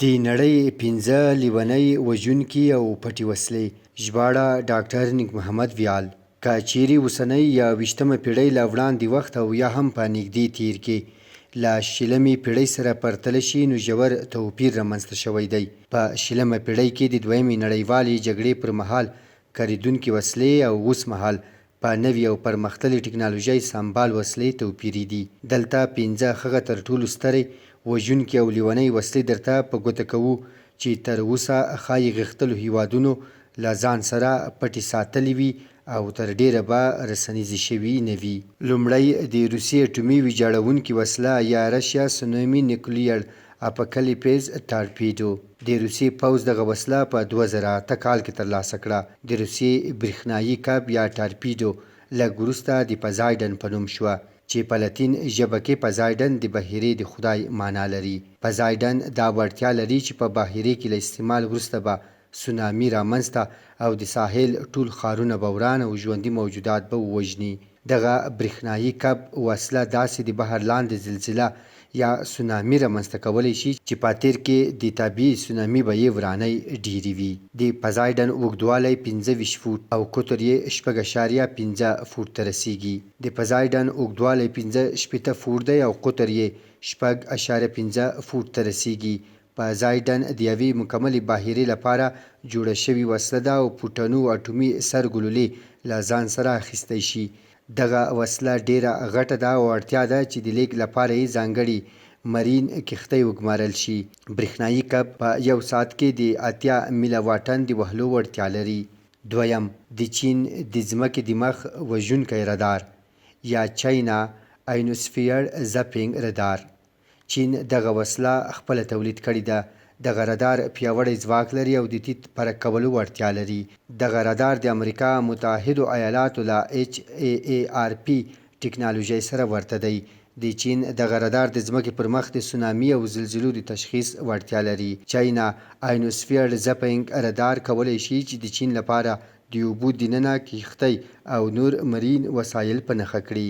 د نړۍ پنځه لیونۍ وژونکي او پټې وسلې. ژباړه ډاکټر نیک محمد ویال. که چیرې اوسنۍ یا ویشتمه پیړۍ له وړاندې وخت او یا هم په نږدې تیر کې له شلمې پیړۍ سره پرتله شي نو ژور توپیر رامنځته شوی دی. په شلمه پیړۍ کې د دویمې نړیوالې جګړې پر مهال کارېدونکې وسلې او اوس مهال په نوې او پرمختللې ټکنالوژۍ سمبال وسلې توپیري دي. دلته پنځه هغه تر ټولو سترې، وژونکې او لیونۍ وسلې درته په ګوته کوو چې تر اوسه ښايي غښتلو هیوادونو له ځان سره پټې ساتلې وي او تر ډېره به رسنیزې شوي نه وي. لومړی، د روسیې اټومي ویجاړونکې وسله یا رشیا سونومي نیوکلیر اپکلیپز ټارپیډو. د روسیې پوځ دغه وسله په 2008 کال کې ترلاسه کړه. د روسیې برښنايي کب یا ټارپیډو لږ وروسته د پزایډن په نوم شوه، چې په لاتین ژبه کې پزایډن د بحیرې د خدای مانا لري. پزایډن دا وړتیا لري چې په بحیرې کې له استعمال وروسته به سونامي رامنځته او د ساحل ټول ښارونه به وران او ژوندي موجودات به ووژني. دغه برښنايي کب وسله داسې د بحر لاندې زلزله یا سونامي رامنځته کولی شي چې په تېر کې د طبیعي سونامي به یې ورانۍ ډېرې وي. د پزایډن اوږدوالی 25 فوټ او قطر یې 6.5 فوټ ته رسېږي. د پزایډن اوږدوالی 65 فوټ دی او قطر یې 6.5 فوټ ته رسېږي. پزایډن د یوې مکملې بحیرې لپاره جوړه شوې وسله ده او په ټنو اټومي سر ګلولې له ځان سره اخیستی شي. دغه وسله ډېره غټه ده او اړتیا ده چې د لېږد لپاره یې ځانګړې مرین کښتۍ وګمارل شي. برښنايي کب په یو ساعت کې د 80 میله واټن د وهلو وړتیا لري. دویم، د چین د ځمکې د مخ وژونکی رادار یا چاینا آینوسفیر زپینګ رادار. چین دغه وسله خپله تولید کړې ده. دغه رادار پیاوړی ځواک لري او د تیت پرک کولو وړتیا لري. دغه رادار د امریکا متحدو ایالاتو له HAARP ټکنالوژۍ سره ورته دی. د چین دغه رادار د ځمکې پر مخ د سونامي او زلزلو د تشخیص وړتیا لري. چاینا آینوسفیر زپینګ رادار کولی شي چې د چین لپاره د اوبو دننه کښتۍ او نور مرین وسایل په نښه کړي.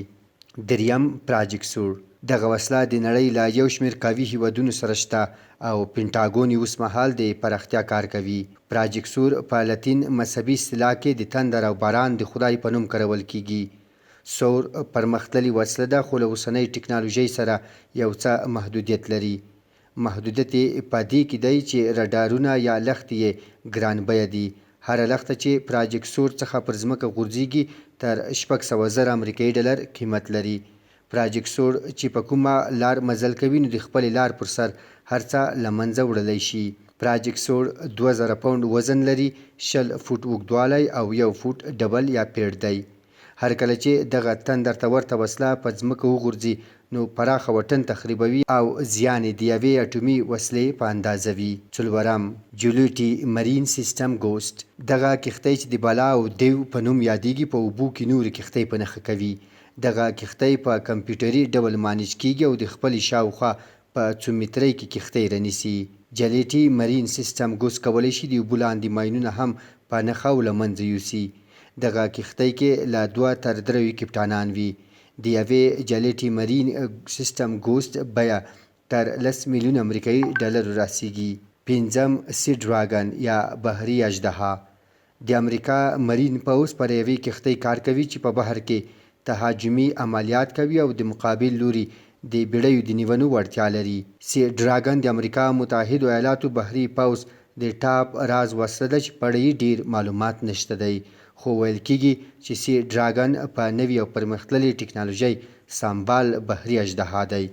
دریم، پراجکسور. دغه وسله د نړۍ له یو شمېر قوي هیوادونو سره شته او پنټاګون یې اوسمهال د پراختیا کار کوي. پراجکسور په لاتین مذهبي اصطلاح کې د تندر او باران د خدای په نوم کارول کېږي. سور پرمختللې وسله ده خو له اوسنۍ ټکنالوژۍ سره یو څه محدودیت لري. محدودیت یې په دې کې دی چې رډارونه یا لښتې یې ګران بیه دي. هره لښته چې پراجکسور څخه پر ځمکه غورځېږي تر 600 زره امریکایي ډالر قیمت لري. پراجکسور چې په کومه لار مزل کوي نو د خپلې لار پر سر هرڅه له منځه وړلی شي. پراجکسور 2000 پونډ وزن لري، 20 فوټ اوږدوالی او یو فوټ ډبل یا پیړ دی. هر کله چې دغه تندر ته ورته وسله په ځمکه وغورځي نو پراخه وټن تخریبوي او زیان یې د یوې اټومي وسلې په اندازه وي. څلورم، جولیټي مرین سیستم ګوسټ. دغه کښتۍ چې د بلا او دیو په نوم یادېږي په اوبو کې نورې کښتۍ په نښه کوي. دغه کښتۍ په کمپیوټري ډول مانیج کېږي او د خپلې شاوخوا په څو مترۍ کې کښتۍ رانیسي. جلیټي مرین سیستم ګوس کولی شي د اوبو لاندې ماینونه هم په نښه او له منځه یوسي. دغه کښتۍ کې له دوه تر دریو کپټانان وي. د یوې جلیټي مرین سیستم ګوسټ بیه تر 10 میلیون امریکایي ډالرو رسېږي. پنځم، سي ډراګن یا بحري اژدها. د امریکا مرین پوځ پر یوې کښتۍ کار کوي چې په بحر کې تهاجمي عملیات کوي او د مقابل لوري د بیړیو د نیونو وړتیا لري. سي ډراګن د امریکا متحدو ایالاتو بحري پوځ د ټاپ راز وسله ده چې په اړه یې ډېر معلومات نشته دی، خو ویل کېږي چې سي ډراګن په نوې او پرمختللې ټکنالوژۍ سمبال بحري اژدها دی.